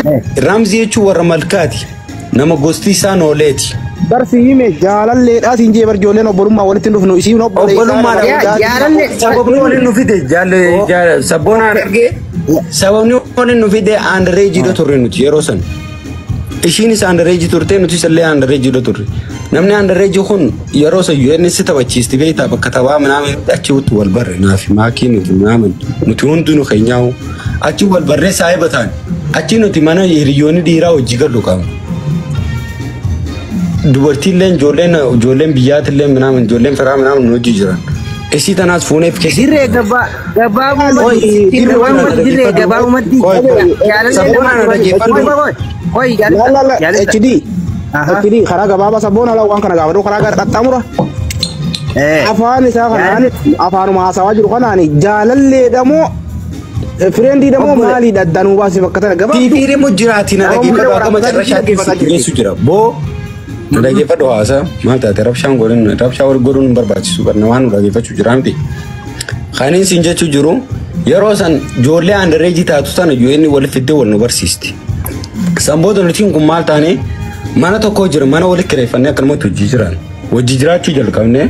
Ramzii jechuun warra malkaati. Nama gosti isaa nooleeti. Barsi hime jaalalleedhaa siin jee bar ijoolleen obbolummaa walitti hin dhufnu isiin Obbolummaa Yaa, jaalallee sababni waliin nu fide jaalle sabboonaan argee sababni waliin nu fide underage turre nuti yeroo san. Ishiinis underage turte, nutis illee underage turre. Namni underage kun yeroo san UN si taphachiisti beektaa, bakka taphaa minaamin achi wal barre naafi maakii nuti minaamin nuti hundinuu keenyaa'u achi wal barree saahiba ta'an, achi nuti mana hiriyoonni dhiiraa hojii gallu qabna. Dubartiilleen ijoolleen biyyaatillee minaamin ijoolleen firaa minaamin nu hojii jiran. Isii tanaas fuuneef keessa. Dirree gabaabumatti, dirree gabaabumatti Sabboonaan dhaggeeffadhu. Qoy. La la la. Jaalladha. HD HD karaa gabaabaa sabboon ala waan kana gaafadhu karaa gara qaxxaamura afaan isaa kanaan afaanuma haasawaa jiru kanaan jaalalleedha moo friendiidha moo maaliidha danuu baasee bakka tana gabaabdu. TV immoo jiraati, na dhaggeeffadhu, akka macarrashaatti si geessu jira. Boo, na dhaggeeffadhu, haasa maal taate, rabshaan godhin, rabshaa wal godhuun hin barbaachisu, barna waan nu dhaggeeffachuu jira miti. Kaniin siin jechuu jiru yeroo san ijoollee underage taatu tana UN wal fiddee wal nu barsiisti. San booda nutiin kun maal taane, mana tokko jira, mana walitti kireeffannee akkanumatti hojii jiran. Hojii jiraachuu jalqabne.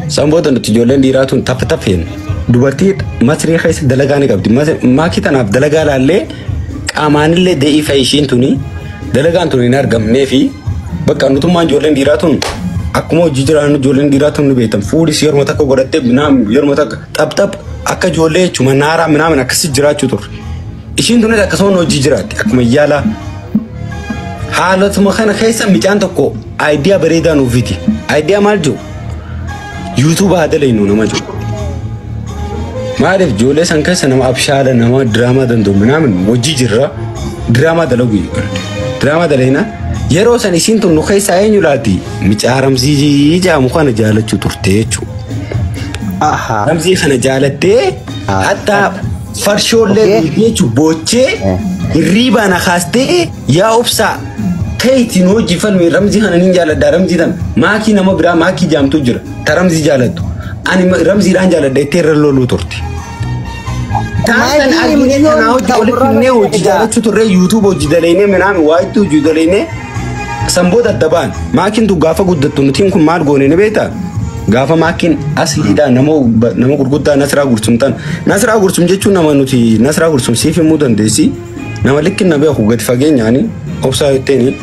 San booda nuti ijoolleen dhiiraa tun taffe taffeen dubartii Masrii keessa dalagaa ni qabdi. Maakii tanaaf dalagaa laallee qaamaanillee da'iifa ishiin tuni dalagaan tun hin argamnee fi bakka nutummaan ijoolleen dhiiraa tun akkuma hojii jiraannu ijoolleen dhiiraa tun ni beektan, fuulis yeroo takka godhattee minaamin yeroo takka xapxap akka ijoollee jechuudha naaraa minaamin akkasi jiraachuu turre. Ishiin tunis akkasuma hojii jiraatti akkuma yaalaa. Haalatuma kana keessa micaan tokko idea bareedaa nuuf fiti. Idea maal jiru? YouTube haa dalaynu nama jiru. Maaliif, ijoollee san keessa nama abshaala, nama diraamaa danda'u minaamin hojii jirra, diraamaa dalagu, diraamaa dalayna. Yeroo san isiin tun nu keessaa eenyu laati, micaa Ramzii jedhamu kana jaalachuu turte jechuudha. Ramzii kana jaalattee hatta farshoollee jechuun boochee hirriibaa na kaastee, "Yaa obsaa, keetiin hojii falmi, Ramzii kana nin jaaladha, Ramzii tan maakii nama biraa maakii jaamtu jira ta Ramzii jaalattu, ani Ramziidhaan jaaladha" itti irra loluu turte. Taasisan argine kanaa hojii walitti finnee hojii jaalachuu turre, YouTube hojii dalaynee minaamin waa itti hojii dalaynee san booda adda ba'an. Maakiin tun gaafa guddattu nutiin kun maal goone ni beektaa? Gaafa maakiin asliidhaa nama gurguddaa Nasraa Gursum tan, Nasraa Gursum jechuun nama nuti Nasraa Gursum siif himuu dandeessi, nama likkin na beeku gadi fageenyaani, obsaa jetteeni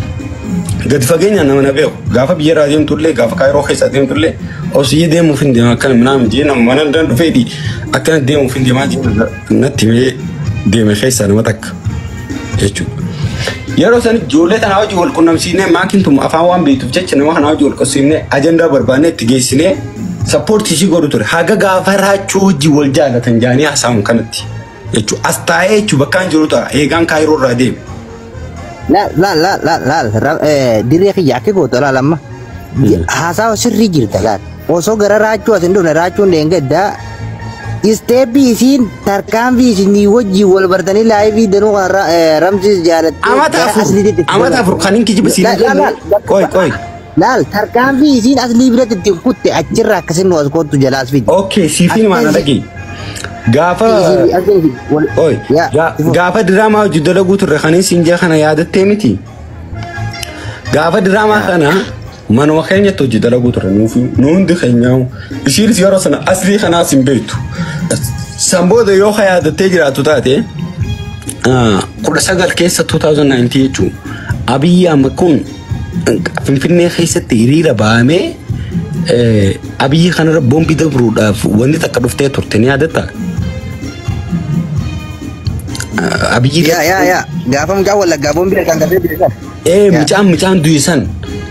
gadi fageenyaan nama na beeku, gaafa biyya irraa deemtullee, gaafa Kaayiroo keessa deemtullee, obsiyyee deemuuf hin deema akkana minaamin jee, nama mana dan dhufeeti akkana deemuuf hin deemaa jee natti himee deeme keessaa nama takka jechuudha. Yeroo san ijoollee tanaa hojii wal qunnamsiisnee, maakiin tun afaan waan beektuuf jecha nama kanaa hojii wal qunnamsiisnee ajandaa barbaannee itti geessinee support ishii godhu ture. Haga gaafa raachuu hojii wal jaalatan jaanii haasa'an kanatti jechuudha. As taa'ee jechuudha bakka hin jiru ta'a eegaan Kaayiroo irraa deeme. Laal laal laal laal laal, dirree kiyya akka gootu laal, amma haasawa sirrii jirta. Laal, osoo gara raachuu as hin dhufne, raachuun deengaddaa step isiin tarkaanfii isinii wajjin wal bartanii live danuu kanarra Ramsiis jaalattee Amata gara 4 asliitti amata 4 kan hin kijiba siin Laal laal. Qoy qoy. Laal, tarkaanfii isiin aslii biratti ittiin kutte achirraa akkasin nu as kottu jalaas fidi. Okay, siifiin maana dhagee. Gaafa Oi, gaafa diraamaa hojii dalaguu turre kan siin jee kana yaadattee miti. Gaafa diraamaa kana manuma keenyatti hojii dalaguu turre nuufi nu hundi keenyaa, ishiinis yeroo sana aslii kanaas hin beektu. San booda yoo ka yaadattee jiraattu taate 19 keessa, 2019 jechuun, Abiyyi Ahmad kun Finfinnee keessatti hiriira bahamee Abiyyi kanarra boombii dabruudhaaf wanti takka dhuftee turte ni yaadatta? Abiyyi Yaa yaa yaa, gaafa mucaa Wallaggaa boombii kan gafee beekan. Ee, mucaan du'e san,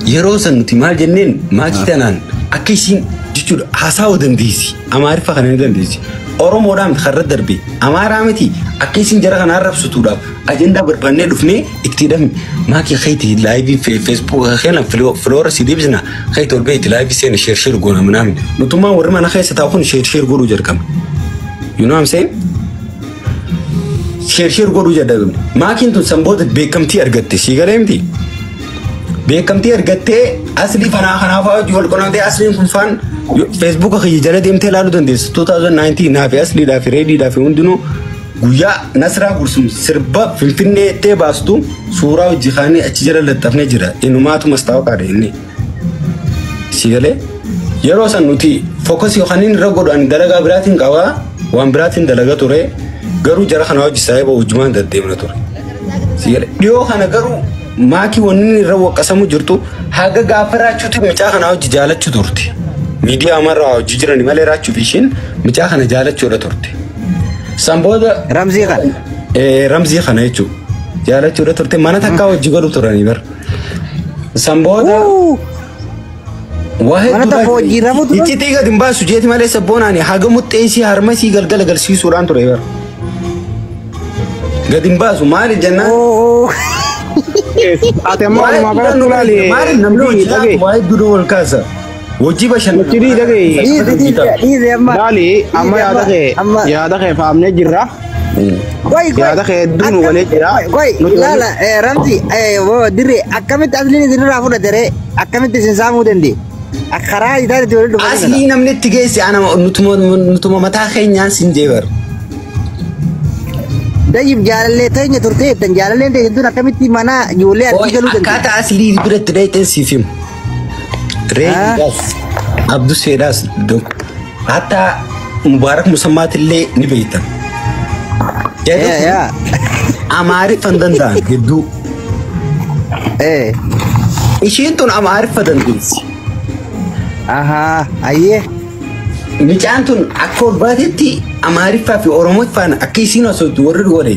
yeroo san nuti maal jenneen, maakii tanaan akka isiin jechuudha haasa'uu dandeessi, Amaariffa kana ni dandeessi, Oromoodhaan karra darbe Amaaraa miti, akka isiin jara kana arrabsituudhaaf ajandaa barbaannee dhufnee itti hidhamne. Maakii keeti live Facebook keena follower si deebisna, keeti ol beeti live seena, share share goona minaamin, nutummaan warri mana keessa taa'u kun share share godhuu jalqabne. You know what I'm saying? Share share godhuu jalqabne. Maakiin tun san booda beekamtii argatte, sii galee miti? Beekamtii argattee aslii fanaa kanaaf hojii wal qunnamtee, asliin kun faan Facebook kiyya jala deemtee ilaaluu dandeessa. 2019 naa fi asliidhaa fi reediidhaa fi hundinuu Guyyaa Nasraa Gursum sirba Finfinnee ittee baastu suuraa hojii kaanii achi jala laxxafnee jira. Inumaatu mastaawaqaadha inni. Si galee yeroo san nuti focus yookaan inni irra godhu ani dalagaa biraatiin qabaa waan biraatiin dalaga ture garuu jara kana hojii saayiba hojjumaan deddeemna ture. Si galee dhiyoo kana garuu maakii wanni inni irra waqqasamu jirtu haga gaafa raachuuti mucaa kana hojii jaalachuu turte. Miidiyaa amarraa hojii jiran malee raachuuf ishiin mucaa kana jaalachuudha turte. San booda Ramzii kana. Ramzii kana jechuudha. Jaalachuudha turte mana takkaa hojii galu turanii bara. San booda waa Mana hedduu takka hojii rafu turan? Iccitii gadi hin baasu jeeti malee sabboonaan haga muxxeesii harmasii galgala galsiisuudhaan ture bara. Gadi hin baasu maali jennaan. Ati amma walumaa galatti ilaali. Maali namni hojii Dhaga'i. waa hedduu wal kaasa. Hojii bashannanaa. Hojii dhaga'i. Dhiisi dhiisi dhiisi amma. Laali amma yaada kee Amma. yaada kee faamnee jirra. Qoy qoy. Yaada kee hedduu nu galee jira. Qoy Nuti ilaala Ramzi dirree akkamitti asliin isinirraa fudhate ree akkamitti isin saamuu danda'e? Karaa isaan itti walitti dhufan kana. Aslii namni itti geesse ana nutuma mataa keenyaan sin jeebar. Dayyib jaalallee teenya turte jettan jaalalleen teenya tun akkamitti mana ijoollee harki galuu danda'e? Akkaataa aslii biratti dhayxeen siif himu. Reedaas Abduseedhaas hatta Mubaarak Musammaatillee ni beektan. Yaa yaa. Amaariffa hin danda'an hedduu. Ishiin tun Amaariffa dandeessi. Ahaa ayyee. Mucaan tun akka ol baatetti Amaariffaa fi Oromoffaan akka isiin osoo warri godhe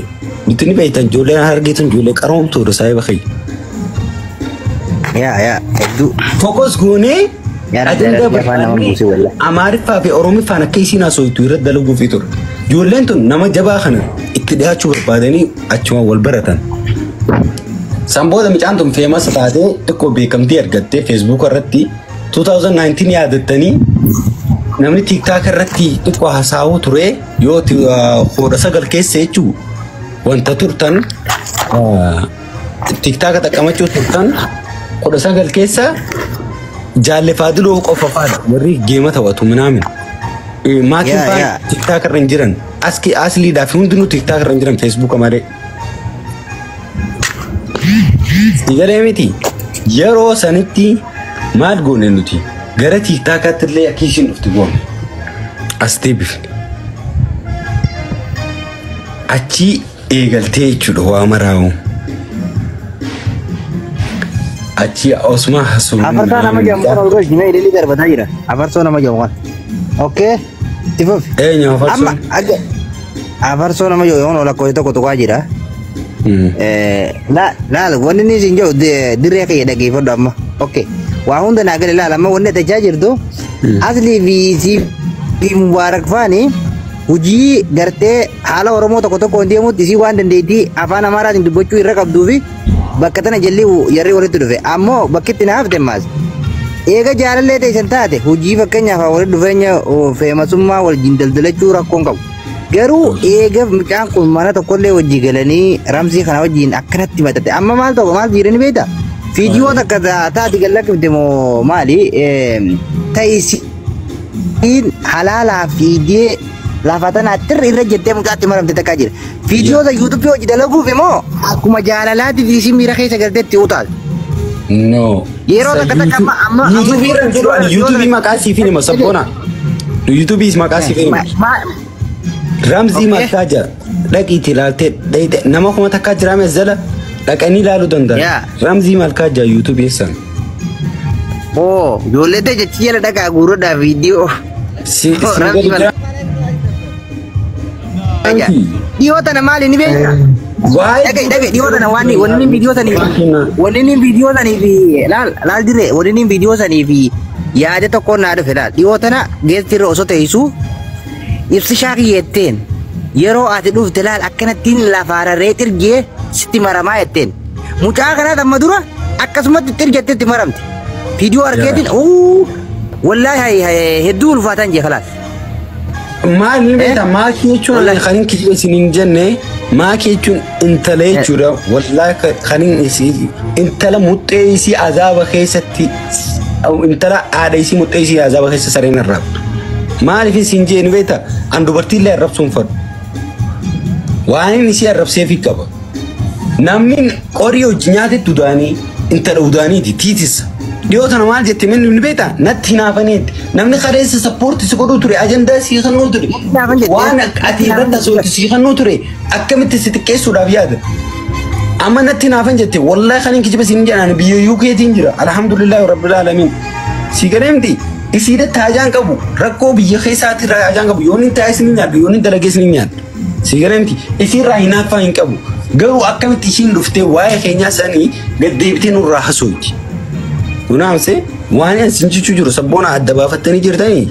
nuti ni beektan ijoolleen hargee tun ijoollee qaroomtuudha saayiba kiyya. Yaa yaa hedduu. Focus goonee Yaa Rabbi, ajandaa yaa Rabbi, afaan nama barbaadnee buusee wallahi. Amaariffaa fi Oromoffaan akka isiin haasoftu irratti dalaguufii ture. Ijoolleen tun nama jabaa kana itti dhiyaachuu barbaadanii achumaan wal baratan. San booda mucaan tun famous taatee xiqqoo beekamtii argattee Facebook irratti 2019 yaadattanii namni TikTok irratti xiqqoo hasaawuu ture yoo 19 keessa jechuu wanta turtan TikTok xaqqamachuu turtan 19 keessa jaalle faadiloo qofa faadha warri geema taphatu minaamin. Maatiin Yaa, faan yaa. TikTok irra hin jiran aski asliidhaa fi hundinuu TikTok irra hin jiran Facebook malee. Sigalee miti yeroo sanitti maal goone nuti gara TikTokatti illee akka ishiin dhuftu goone as deebifne. Achi eegaltee jechuudha waa maraa'u. Achi osuma hasuu. Afarsoo nama jedhamu kan ol galchi mee ililii darbataa jira. Afarsoo nama jedhamu kan. Okay. Tifuuf. Eenyu Amma afarsoon? aga afarsoo nama jedhamu ol lakkoofsa tokko tuqaa jira. Laal wanni inni isin jedhu dirree kiyya dhaggeeffadhu amma. Okay. Waa hunda naa gale laal amma wanni atachaa jirtu aslii fi isii fi Mubaarak faani hojii gartee haala Oromoo tokko tokkoon deemutti isii waan dandeettii afaan Amaaraatiin dubbachuu irra qabduu fi bakka tana jalli yarri walitti dhufe. Ammoo bakki itti naaf demmaas. Eega jaalallee ta'e san taate hojii fakkeenyaaf walitti dhufeenya feemasummaa wajjin daldalachuu rakkoon qabu. Garuu eega mucaan kun mana tokkollee wajji galanii ramsii kana wajjin akkanatti maxxate. Amma maal ta'u maal jireeni beektaa? Fiidiyoo takka taati gallakkifte moo maali? Ta'isiin halaalaa fiidee lafa tana xirri irra jettee mucaatti maramte takkaa jira. Fiidiyoo yuutuubii hojii dalaguuf immoo akkuma jaalalaatiif isiin miira keessa galteetti utaalte. No. Yeroo takka takka amma amma YouTube irra hin jiru ani YouTube maqaa siif hima sabboona. YouTube maqaa siif hima. Ramzii Okay. Malkaa jira. Dhaqiitii ilaaltee dhayite nama kuma takkaa jiraame jala dhaqanii ilaaluu danda'an. Yeah. Ramzii Malkaa jira YouTube eessan. Oo, ijoollee ta'e jechi jala dhaqaa guuruudhaa viidiyoo. Si Oh, si Ramzii gadi jira. Dhiyoo tana maali ni beektaa? Waa'ee Dhaga'i dhaga'i dhiyoo tana waan wanni inni viidiyoo sanii wanni inni viidiyoo sanii fi laal laal dirree wanni inni viidiyoo sanii fi yaada tokkoon naa dhufe laal dhiyoo tana geessi irra osoo teessu ibsi shaakii jetteen yeroo ati dhufte laal akkanattiin lafaararree xirgee sitti maramaa jetteen mucaa kanaat amma dura akkasumatti xirgettee itti maramte viidiyoo argeetiin uu wallaahi hedduu ulfaatan jee kalaas. Maal ni beektaa maakii jechuun Wallahi. kan hin kijiba isin hin jenne maakii jechuun intala jechuudha. Wallaahi kan hin isii intala muxxee isii azaaba keessatti intala haadha isii muxxee isii azaaba keessa sareen arraabdu. Maaliif isin jee ni beektaa an dubartii illee arrabsuun fadhu. Waan inni si arrabseefi qaba. Namni qorii hojii nyaatetti udaanii intala udaaniiti tiitisa. Dhiyoo tana maal jette minni ni beektaa natti hinaafaniitti. Namni kareessa support si godhuu ture ajandaa si kennuu ture. Hinaafan jette. Waan ati irratti haasoftu si kennuu ture akkamitti si xiqqeessuudhaaf yaada. Amma natti hinaafan jette wallahi kan hin kijiba siin jedhan biyya UKtiin jira alhamdulillahi rabbil alamin. Si galee miti isiidha taajaan qabu rakkoo biyya keessaatti taajaan qabu yoon hin taa'es ni nyaadhu yoon hin dalagees ni nyaadhu. Si galee miti isiirraa hinaaffaa hin qabu. Garuu akkamitti ishiin dhuftee waa'ee keenyaa sanii gad deebitee nurraa haasofti. Kunaamse waan isin jechuu jiru sabboona adda baafattanii jirtanii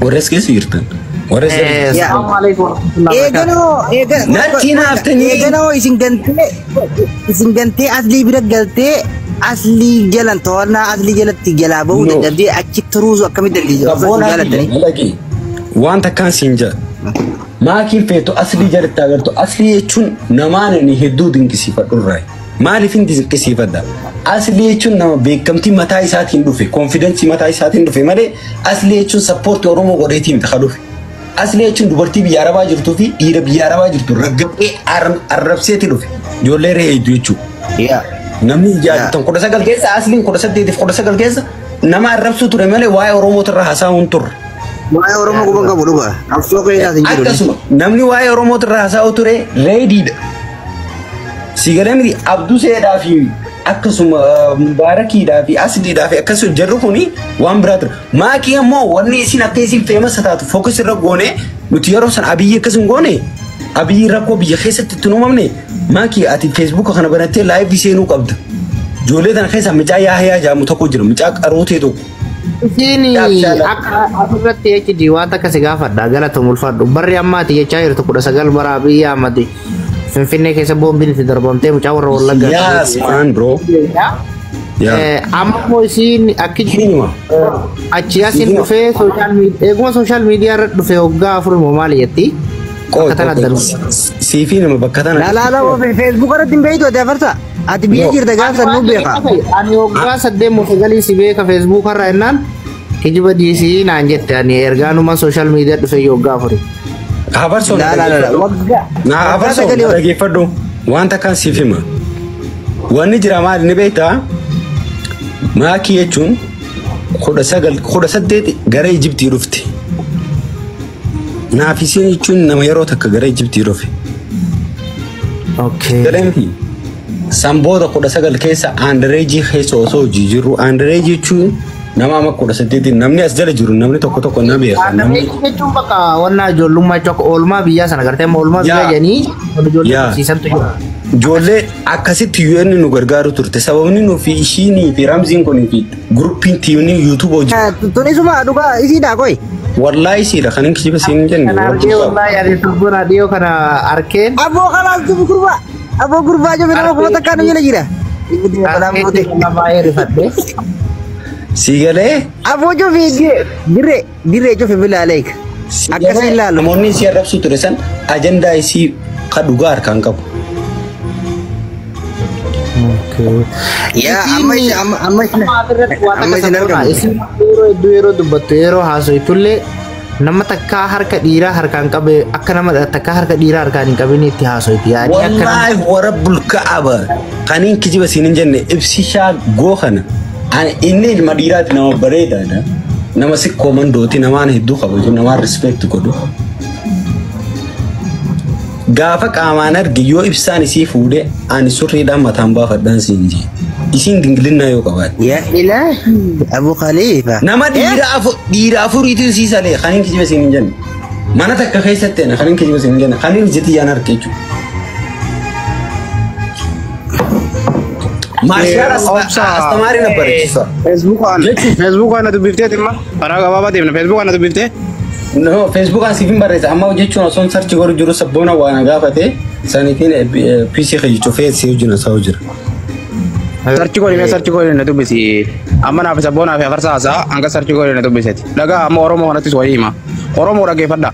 warra as keessa jirtan. Warra as keessa Yaa. Assalamu alaikum warahmatullahi wabarakatuh. Eeganoo eegan Natti hinaaftanii. Eeganoo isin gantee aslii bira galtee aslii jalan to'annaa aslii jalatti jalaa bahuu No. dadhabdee achi turuusu akkamitti dandeessu? Osoo isin Sabboona jaalattanii. dhaqi waan takkaan siin jedha. Maakiin feetu aslii jalatti agartu aslii jechuun namaan ani hedduu dinqisiifadhu irraa. Maaliif hin dinqisiifadha? Aslii jechuun nama beekamtii mataa isaatiin dhufe, confidence mataa isaatiin dhufe malee aslii jechuun support Oromoo godheetiin miti kan dhufe. Aslii jechuun dubartii biyya Arabaa jirtuu fi dhiira biyya Arabaa jirtu raggaxee arrabseeti dhufe. Ijoollee re'ee hedduu jechuudha. Yaa. Namni jaallatan 19 keessa asliin 18 fi 19 keessa nama arrabsuu ture malee waa'ee Oromootirraa haasa'uu hin turre. Waa'ee Oromoo guban qabu dhuga. Qabsoo keessaas hin jiru. Akkasuma namni waa'ee Oromootirraa haasa'u ture reediidha. Si galee miti Abduseedhaa fi akkasuma Mubaarakiidhaa fi Asliidhaa fi akkasuma jarri kuni waan biraa ture. Maakii ammoo wanni isin akka isin famous taatu focus irra goone nuti yeroo san Abiyyi akkas hin goone Abiyyi rakkoo biyya keessatti itti hin uumamne maakii ati feesbuuka kana banattee live seenuu qabda. Ijoollee tana keessa mucaa Yaahiyaa jedhamu tokko jira mucaa qaruutee tokko. Isiin Dhaabshaala. akka asirratti HD waan takka si gaafadha galatoom ulfaadhu. Barri ammaati jechaa jirtu 19 bara Abiyyi Ahmad Finfinnee keessa boombiin itti darbamtee mucaa warra Wallaggaa. Yes man bro. Yeah. Amma immoo isiin akki Hinuma. achi asin dhufee social media eeguma social media irra dhufee waggaa 4 moo maali jetti? Qoy Akka tana qoy adda siifii nama bakka tana. Laa laa laa feesbuuk irratti hin beektu ati afarsa. Ati biyya No. jirta gaafa san nu beeka. Ani waggaa 8 moo 9 si beeka feesbuuk irra jennaan kijiba dhiisii naan jette ani ergaanuma social media dhufee waggaa 4. Habarsoo Laa laa laa waggaa. Na Waggaa habarsoo sagalii ol. dhaggeeffadhu waan takkaan siif hima. Wanni jira maali ni beektaa? Maakii jechuun 19 18 gara Ijiptii dhufte. Naaf isiin jechuun nama yeroo takka gara Ijiptii dhufe. Okay. Galee miti. San booda 19 keessa underage keessa osoo hojii jirru underage jechuun nama amma 18 namni as jala jiru namni tokko tokko na beeka. Namni Jechuun bakka wanna ijoollummaa jechuun akka oolmaa biyyaa sana gartee amma oolmaa biyyaa Yaa. jedhanii ijoollee Yaa. barsiisantu jira. Ijoollee akkasitti UN nu gargaaru turte sababni nu fi ishiinii fi ramziin kunii fi guruppiin tiimni yuutuub hojii Tunisuma dhugaa isiidhaa qoy. Wallaahi siidha kan hin kijiba siin hin jenne. Kana argee wallaahi ani turbuna dhiyoo kana arkeen Aboo kalaas tufu gurbaa. Aboo gurbaa jiru nama kuma takkaan nu jala jira. arkeetti nama baay'ee rifadhe. Si galee Aboo cufi dirree dirree cufi bilaa leek. Akkasii ilaalu. Namoonni isii arrabsu ture san ajandaa isii ka dhugaa harkaan qabu. Yaa amma isin amma amma isin amma isin argamu. Isin yeroo hedduu yeroo dubbattu yeroo haasofitullee nama takkaa harka dhiiraa harkaan qabe akka nama takkaa harka dhiiraa harkaan hin qabin itti haasofti. Yaani akka nama Wallaahi warabbul ka'aba kaniin kijiba siin hin jenne ibsishaa goo kana ani inni ilma dhiiraati nama bareedaadha. Nama si koomandooti namaan hedduu kabaju namaan respect godhu. Gaafa qaamaan arge yoo ibsaan isii fuudhe ani surriidhaan mataan baafadhaan siin jee. Isiin dingilinnaa yoo qabaatte. Yaa ilaahi Abu Khalifa. Nama dhiira afur dhiira afuriitu isii salee kaniin kijiba siin hin jenne. Mana takka keessatti ana kaniin kijiba siin hin jenne kaniin ijji yaan arge jechuudha. Marshaal አስተማሪ ነበረች እሷ። Feesbuukaan na dubbifteeti imma karaa gabaabaa deemna feesbuukaan na dubbiftee. No, feesbuukaan siif hin barreessa. Amma jechuun osoo search godhu jiru sabboona waan gaafate saniitiin PC kiyya cufee si wajjin haasa'u jira. Search godhi mee search godhi na dubbisi. Amma naaf sabboonaa fi afarsa haasaa hanga search godhi na dubbiseti. Dhagaa amma Oromoo kanattis wayii hima. Oromoo dhaggeeffadha.